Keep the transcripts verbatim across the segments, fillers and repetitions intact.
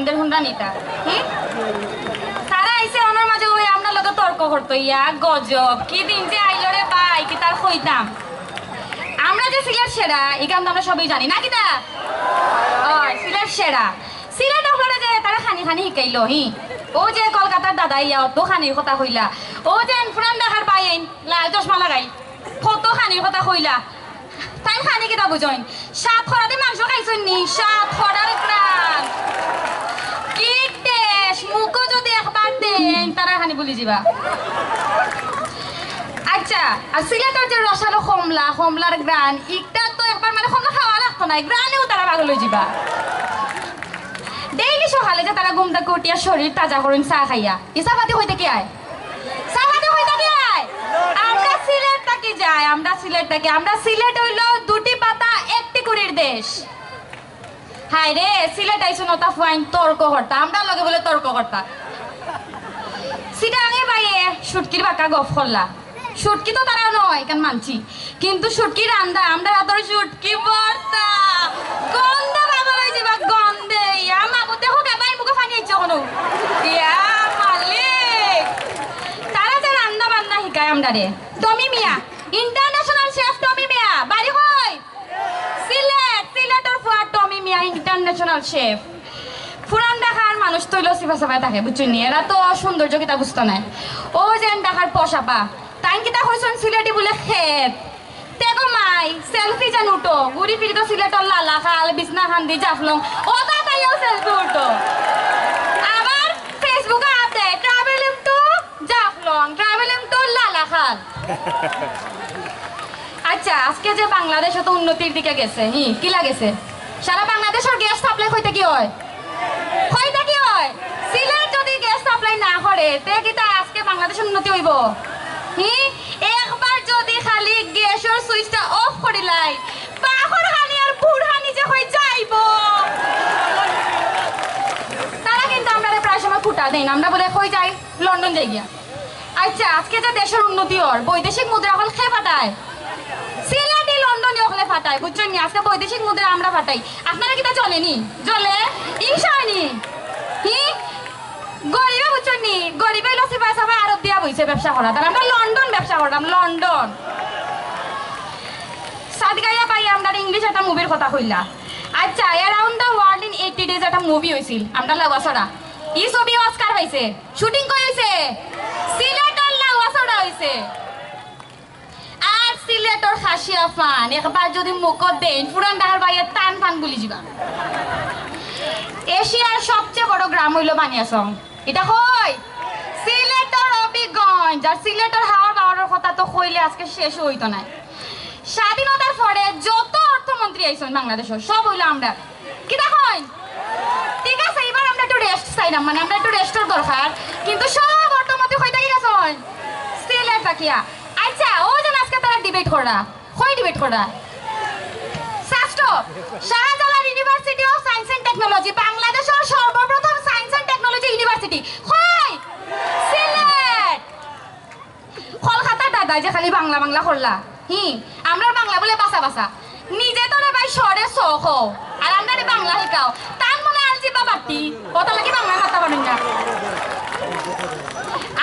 দের হুনরা নিতা। হুম? তারা আইছে অনর মাঝে ওই আমরার লগে তর্ক করতো। ইয়া গজব, কি দিন যে আইলো রে ভাই, কিতা আর কইতাম। আমরা যে সিলেট সেরা, ইখান তো আমরা সবেউ জানি, না কিতা? অয়, সিলেট সেরা। সিলেট অকলরে যে তারা খানি খানি হিকাইলো, হি। অউ যে কলকাতার দাদা ইয়া অত খানির কথা কইলা, অউ যে পুরান ঢাকার ভাই আইন, লাল চশমা লাগাই, কত খানির কথা কইলা। তাইন খানি কিতা বুঝইন? সাত খরাদি মাংস খাইছইন নি? সাত খরার ঘ্রাণ। কি টেস্ট, মুখো যদি একবার দেইন, তারা খানি ভুলি যিবা। আচ্ছা, আর সিলেটর যে রসালো কমলা, কমলার ঘ্রাণ, ইটা তো একবার মানে কমলা খাওয়া লাগতো নায়, ঘ্রাণেউ তারা পাগল অই যিবা। ডেইলি সকালে যে তারা ঘুম থাকি উঠিয়া শরীর তাজা করইন চা খাইয়া, ই চা পাতি কই থাকি আয়? চা পাতি কই থাকি আয়? আমরা সিলেট থাকি যাই, আমরা সিলেট থাকি। আমরা সিলেট অইলো দুটি পাতা একটি কুড়ির দেশ। হায় রে, সিলেট আইছইন অতা ফুয়াইন তর্ক করতা, আমরার লগে বুলে তর্ক করতা। সিটাঙে ভাইয়ে শুটকির বাক্কা গফ করলা। শুটকি তো তারা নয়, ইখান মানছি, কিন্তু শুটকি রান্দা, আমরার আতর শুটকি ভর্তা। গন্ধে পাগল অই যিবা, গন্ধে। ইয়া মাবুদ, দেখো কে ভাই মুখো পানি আইছে কুনু। ইয়া মালিক। তারা যে রান্দা বান্দা হিকায় আমরারে। টমি মিয়া, ইন্টারন্যাশনাল শেফ টমি মিয়া, বাড়ি কই? সিলেট, সিলেটর ফুয়া টমি মিয়া, ইন্টারন্যাশনাল শেফ। পুরান ঢাকার মানুষ তো অইলো সিফা সাফায় থাকে, বুঝছইন নি? এরা তো সৌন্দর্য কিতা বুঝতা নায়। অউ যেন ঢাকার পশাপা, তাইন কিতা কইছইন সিলেটি বুলে খেত। তেগো মাই, সেলফি যেন উঠো, ঘুরি ফিরি তো সিলেটর লালাখাল, বিছনাকান্দি, জাফলং, অতা তাইয়াও সেলফি উঠো। আবার Facebook-এ আতে, travelling to Jaflong, travelling to Lalakhal. আচ্ছা, আজকে যে বাংলাদেশ অত উন্নতির দিকে গেছে, হি, কিলা গেছে? সারা বাংলাদেশর গ্যাস সাপ্লাই কই থাকি অয়? কই থাকি অয়? সিলেট যদি গ্যাস সাপ্লাই না করে, তে কিতা আজকে বাংলাদেশ উন্নতি অইবো? হি, একবার যদি খালি গ্যাসর সুইচটা অফ করিলাই, বাখর খানি আর বুড় খানি যে কই যাইবো। তারা কিন্তু আমরারে প্রায় সময় খুটা দেইন, আমরা বুলে কই যাই, লন্ডন যাই গিয়া। আচ্ছা, আজকে যে দেশর উন্নতি অর, বৈদেশিক মুদ্রা অকল কে ফাটায়? সিলেটি লন্ডনি অকলে ফাটায়, বুঝছইন নি? আজকে বৈদেশিক মুদ্রা আমরা ফাটাই। আপনারা কিতা জ্বলে নি? জ্বলে? হিংসা অয় নি? হি? গরিবে, বুঝছইন নি? গরিবে অইলো সিফা সাফা আরব দিয়া বইছে ব্যবসা করাত, আর আমরা লন্ডন ব্যবসা করতাম, লন্ডন। সাদগাইয়া ভাই আমরারে ইংলিশ একটা মুভির কথা কইলা। আচ্ছা, Around the World in Eighty Days একটা মুভি অইছিল, আমরার লাউয়াছড়া। ই ছবি অস্কার পাইছে। শুটিং কই অইছে? সিলেটর লাউয়াছড়া অইছে। আর সিলেটর খাসিয়া ফান একবার যদি মুখো দেইন, পুরান ঢাকার ভাইয়ে টান ফান ভুলি যিবা। এশিয়ার সবচেয়ে বড় গ্রাম অইলো বানিয়াচং। ইটা কই? সিলেটর হবিগঞ্জ। আর সিলেটর হাওর বাওরর কথা তো কইলে আজকে শেষ অইতো নায়। স্বাধীনতার পরে যত অর্থমন্ত্রী আইছইন বাংলাদেশর, সব অইলো আমরার। কিতা কইন? ঠিক আছে, ইবার আমরা একটু রেস্ট চাইলাম, মানে আমরা একটু রেস্টর দরকার। কিন্তু সব অর্থমন্ত্রী কই থাকি গেছইন? সিলেট থাকিয়া। আচ্ছা, অউ যে আজকে তারা ডিবেট কররা, কই ডিবেট কররা? Shahjalal University of Science and Technology, বাংলাদেশর সর্বপ্রথম science and technology university। কই? সিলেট। কলকাতার দাদা যে খালি বাংলা বাংলা করলা, হি, আমরার বাংলা বুলে বাসা বাসা। নিজে তো রে ভাই শহরে চ কও, আর আমরারে বাংলা হিকাও। তান মনে আলজিবা বাট্টি, অতার লাগি বাংলা মাততা পারইন না।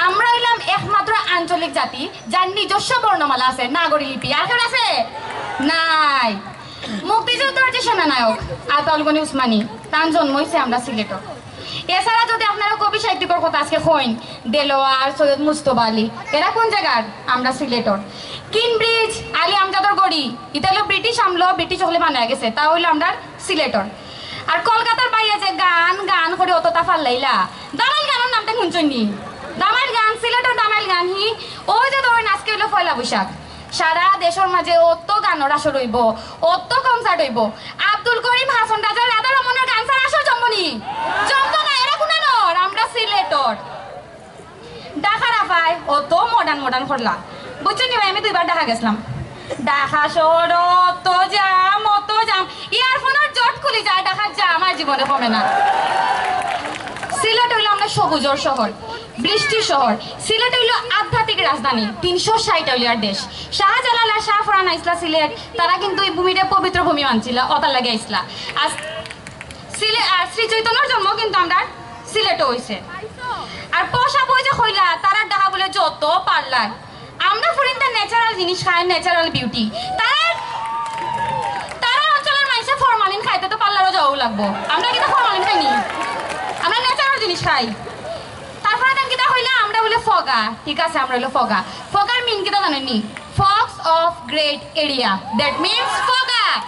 আমরা অইলাম একমাত্র আঞ্চলিক জাতি, যার নিজস্ব বর্ণমালা আছে, নাগরী লিপি। আর কেউর আছে? নাই। মুক্তিযুদ্ধর যে সেনানায়ক আতাউল গনি উসমানী, তান জন্ম অইছে আমরা সিলেটর। এছাড়া যদি আপনারা কবি সাহিত্যিকর কথা আজকে কইন, দেলোয়ার, সৈয়দ মুস্তফা আলী, এরা কোন জাগার? আমরা সিলেটর। কিনব্রিজ, আলী আমজাদর গড়ি, ইতা অইলো ব্রিটিশ আমলো, ব্রিটিশ অকলে বানাইয়া গেছে, তা অইলো আমরার সিলেটর। আর কলকাতার ভাইয়ে যে গান গান করি অততা ফাল্লাইলা, দামাইল গানর নাম তাইন হুনছইন নি? দামাইল গান, সিলেটর দামাইল গান, হি। অউ যে ধরইন আজকে অইলো পয়লা বৈশাখ, সারা দেশর মাঝে অত গানর আসর অইবো, অত concert অইবো। আব্দুল করিম, হাছন রাজা, রাধা রমনর গান ছাড়া আসর জমবো নি? জমতো না। এরা কুনানর? আমরা সিলেটর। ঢাকার আফায় অত modern modern করলা, বুঝছইন নি ভাই? আমি দুইবার ঢাকা গেছলাম। ঢাকা শহর অত jam, অত jam, earphone-র জট খুলি যায়, ঢাকার jam আর জীবনে কমে না। সিলেট অইলো আমরা সবুজর শহর, বৃষ্টির শহর। সিলেট অইলো আধ্যাত্মিক রাজধানী, তিনশো ষাইট আউলিয়ার দেশ। শাহজালাল আর শাহপরান আইছলা সিলেট, তারা কিন্তু ই ভূমিরে পবিত্র ভূমি মানছিলা, অতার লাগি আইছলা। আজ সিলে-, আহ, শ্রী চৈতন্যর জন্ম কিন্তু আমরা সিলেটও হইছে। আর পশা বই যে কইলা, তারা ডাহা বলে যত পারলার। আমরা ফুরিন্তা ন্যাচারাল জিনিস খাই, ন্যাচারাল বিউটি। তারা, তারা অঞ্চলের মানুষে ফরমালিন খাইতে তো পার্লারও যাওয়াও লাগবো। আমরা কিন্তু ফরমালিন খাইনি, আমরা ন্যাচারাল জিনিস খাই। তারপরে তান কিতা হইলা, আমরা বলে ফগা। ঠিক আছে, আমরা হইলো ফগা। ফগার মিন কিতা জানেননি? Fogs of Great Area, that means ফগা।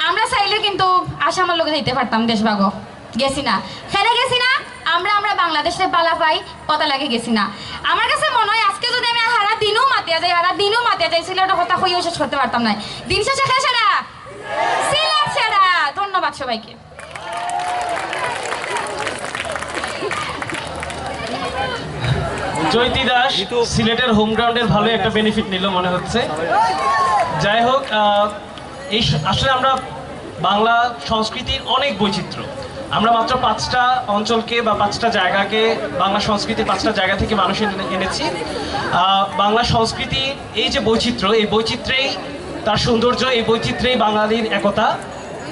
আমরা চাইলে কিন্তু আসামর লগে যাইতে পারতাম দেশভাগো, গেছি না। কেনে গেছি না? আমরা, আমরা বাংলাদেশে বালা পাই, কথা লাগে গেছি না। আমার কাছে মনে হয় আজকে যদি আমি হারা দিনও মাতিয়া যাই, হারা দিনও মাতিয়া যাই, সিলেটের কথা কইও শেষ করতে পারতাম না। দিন শেষে খে সেরা, সিলেট সেরা। ধন্যবাদ সবাইকে। চৈতি দাস সিলেটের হোম গ্রাউন্ডের ভালো একটা বেনিফিট নিল মনে হচ্ছে। যাই হোক, আহ, এই স- আসলে আমরা বাংলা সংস্কৃতির অনেক বৈচিত্র্য। আমরা মাত্র পাঁচটা অঞ্চলকে বা পাঁচটা জায়গাকে, বাংলা সংস্কৃতির পাঁচটা জায়গা থেকে মানুষ এনে- এনেছি। আহ, বাংলা সংস্কৃতি, এই যে বৈচিত্র্য, এই বৈচিত্র্যেই তার সৌন্দর্য, এই বৈচিত্র্যেই বাঙালির একতা।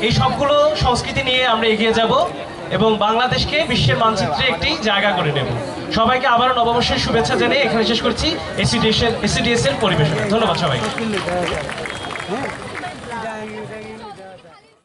এই সবগুলো সংস্কৃতি নিয়ে আমরা এগিয়ে যাব এবং বাংলাদেশকে বিশ্বের মানচিত্রে একটি জায়গা করে নেব। সবাইকে আবারও নববর্ষের শুভেচ্ছা জানিয়ে এখানে শেষ করছি এসিডিএস এর, এসিডিএস এর পরিবেশনা। ধন্যবাদ সবাইকে।